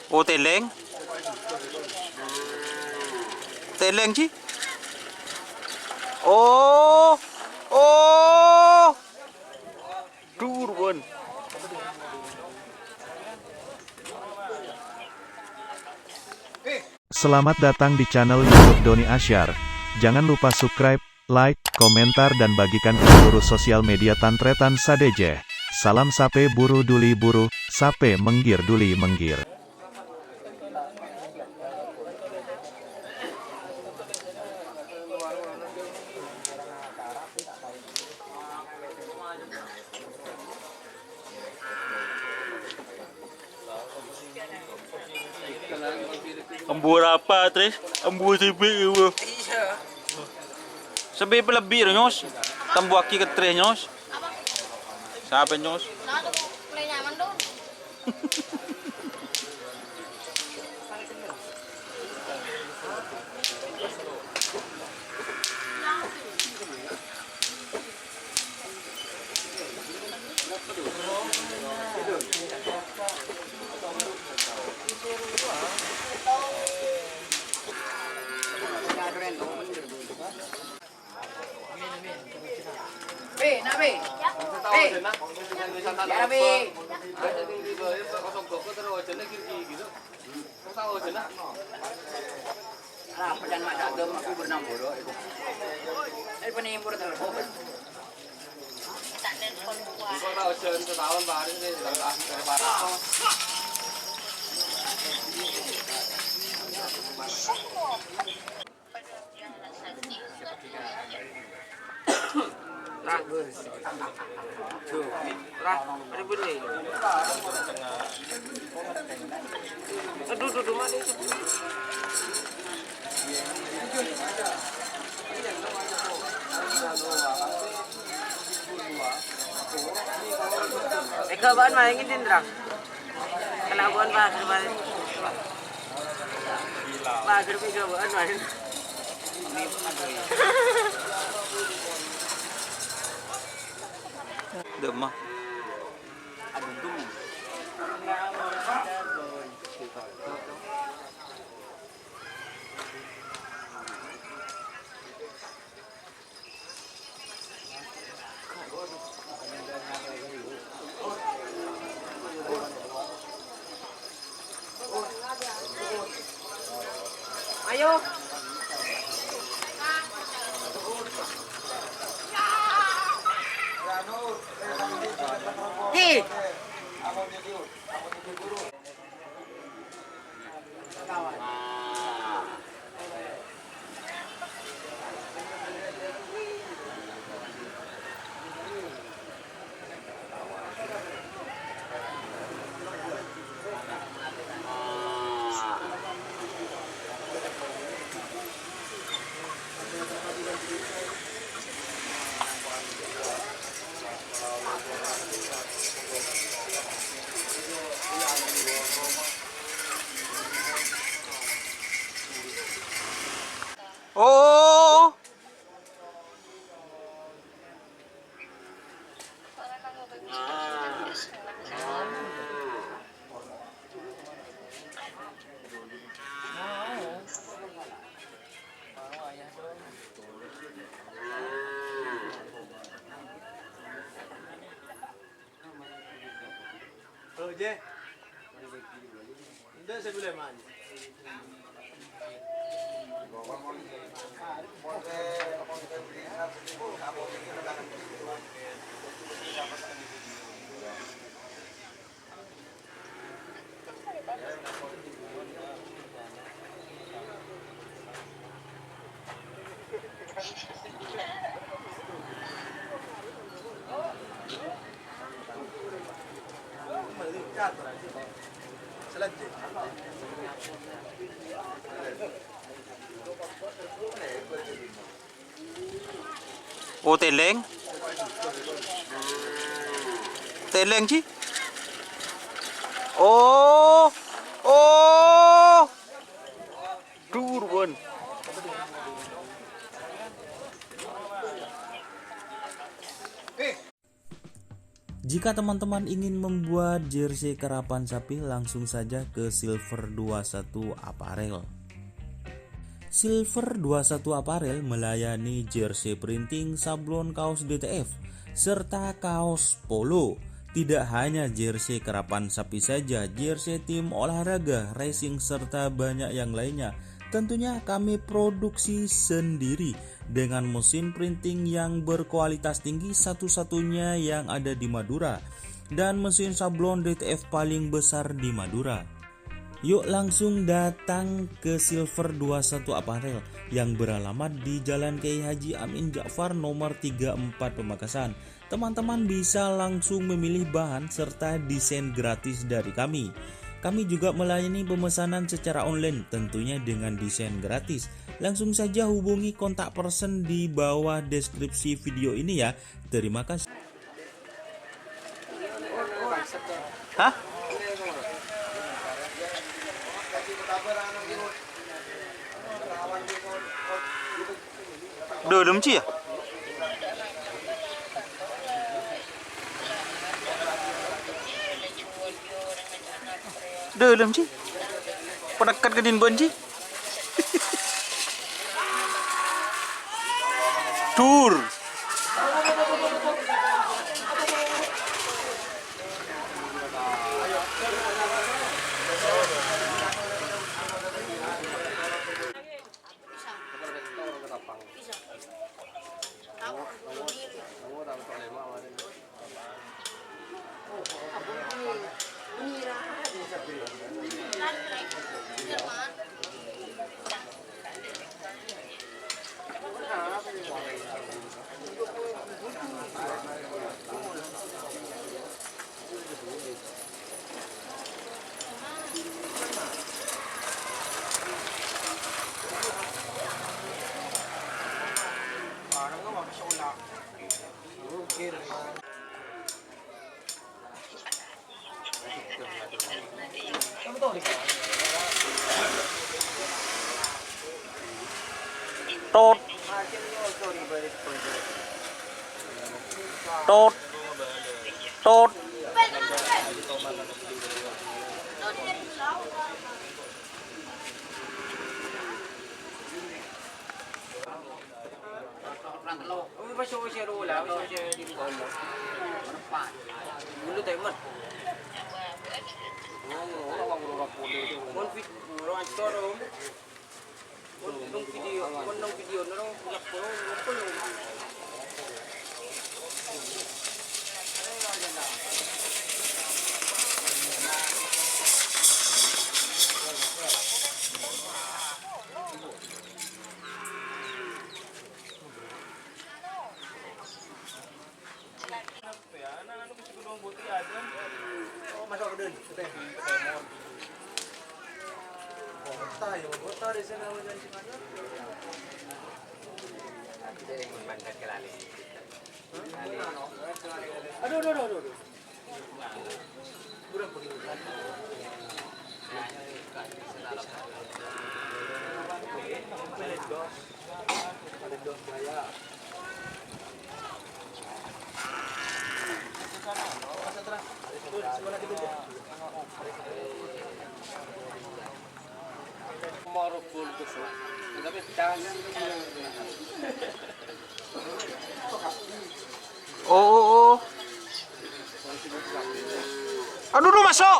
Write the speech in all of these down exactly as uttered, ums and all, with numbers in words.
Oh, tèlèng. Tèlèng, Ji. Oh. Oh. Dur, Bun. Selamat datang di channel YouTube Doni Asyar. Jangan lupa subscribe, like, komentar, dan bagikan ke seluruh sosial media tan-tarètan sadhâjâ. Salam sapè buru duli buru, sapè mèngghir duli mèngghir. Embu arapa, Tris? Embu sibik, ibu. Sèbâ palebbi, Nyos. Tembuwâghi ka Tris, Nyos. Sapè, Nyos? Be, na, be. Be. Ya, be. Ala, pedan ma' ca'dem, aku bernamboro. Tapi penimpur telepon. Engko' ta' ojan sataon, Pak Aris, nih, dari, dari Pak Aris. Rah. Duh. Rah, ada bunyi. Aduh, duh, duh, mana itu? Eka, ba'an main ini, Rah. Kena ba'an pas, pas. Pas, pas, ba'an main. Dema. Ayo. Ki. Oh. Oh, tèlèng. Tèlèng, Ji. Oh. Oh. Dur, Bun. Jika teman-teman ingin membuat jersey karapan sapi, langsung saja ke Silver dua satu Apparel. Silver dua satu Apparel melayani jersey printing, sablon kaos D T F, serta kaos polo. Tidak hanya jersey karapan sapi saja, jersey tim olahraga, racing, serta banyak yang lainnya. Tentunya kami produksi sendiri dengan mesin printing yang berkualitas tinggi, satu-satunya yang ada di Madura, dan mesin sablon D T F paling besar di Madura. Yuk langsung datang ke Silver dua satu Apparel yang beralamat di Jalan Kiai Haji Amin Ja'far nomor tiga empat Pamekasan. Teman-teman bisa langsung memilih bahan serta desain gratis dari kami. Kami juga melayani pemesanan secara online, tentunya dengan desain gratis. Langsung saja hubungi kontak person di bawah deskripsi video ini ya. Terima kasih. Hah? Dâlem, Ci, ya? Dâlem, Ci. Penekkat ke din bân, Ci. Dur. Tot. Tot. Tot. Oh, oh, oh. Aduh, aduh, masuk.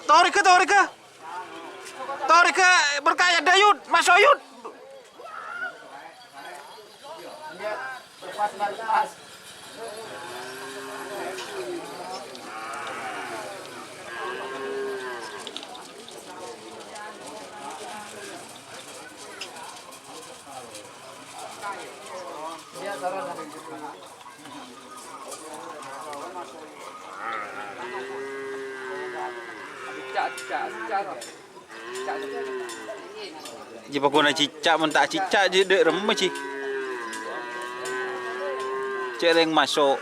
Torika, torika. Torika, berkaya, Dayud. Masuk, Yud. Ji pokona cicak, mon ta' cicak ji dâ' remma ji. Cè' rèng maso'.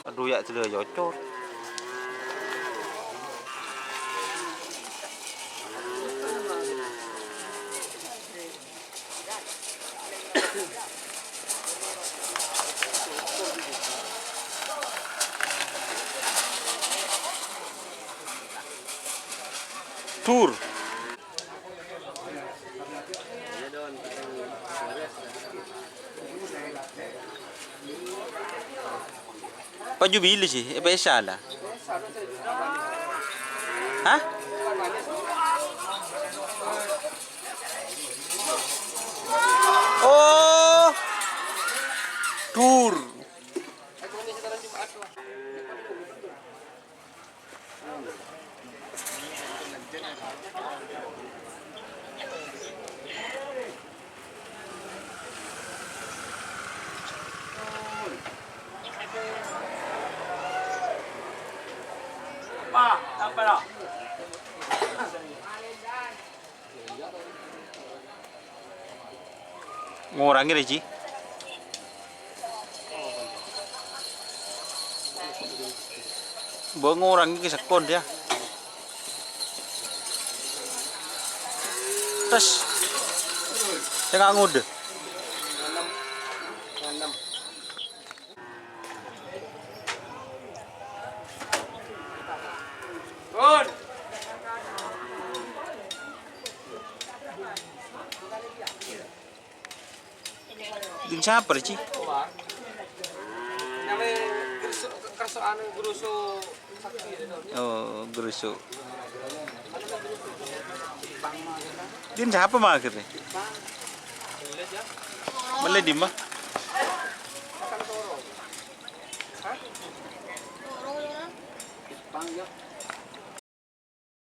Aduh, ya' sè la cocor. Tur. Paju bilâ sih, eh, pèsa la. Hah? Oh. Tur. Ngorangè rè, Ji. Bâ ngorangè kè sakonè' yâ. Tes. Sènga' ngodâ. Dhin sapa, Ji? Oh, Gerusu. Dhin sapa maghâbâ? Mellè dimma?